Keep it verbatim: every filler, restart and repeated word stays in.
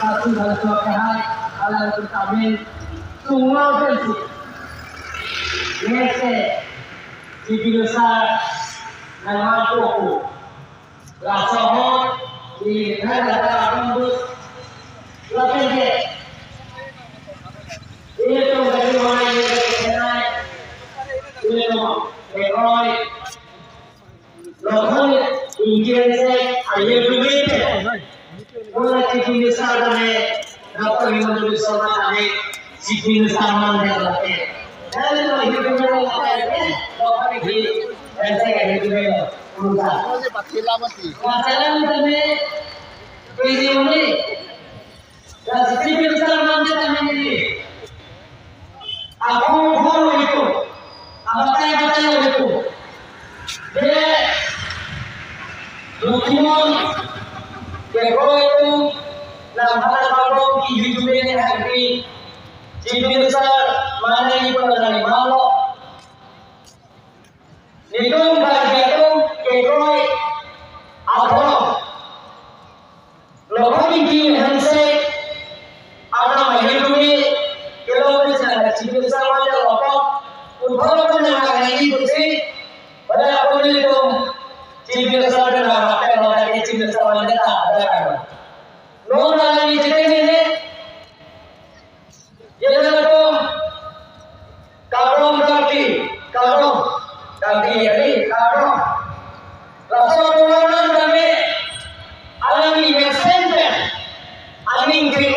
Satu hal suap kahai, hal yang terkabin, semua versi. Nese, si Binusa, nama Koko. Lasohot, di negara tembus, lapin ke. Ini tuh dari mana ini dari kenai. Ini tuh, Bekoi. Lapen ingkir se ayo duit. Mula Chief Minister kami, Doctor Himanta Biswa Sarma kami, Chief Minister manjak lagi. Dan itu ayo duit lagi. Lapen ingkir se ayo duit. Mula. Masalah kami, ini ini. Dan Chief Minister manjak kami ini. Aku hulu itu, abatai batai itu. Dia, dukungan, kekoitu, nam hana babong ki YouTube ini hari, Chief Minister, mana itu dari malu. Nelitum bagi atum kekoi athorong. Lokho ningki hanse anam ahirdumi kelong ni sana chibir sama ya lokho. Uthor pun na ngai ni kusi. Pada aku nelitum chibir sama na rakyat lokho ni chibir sama ni ta ada kan. Nona ngai ni chibir ni. Yelatum karong kaki, karong kaki yari karong. Laso karong kami alangli mesen pen aning kri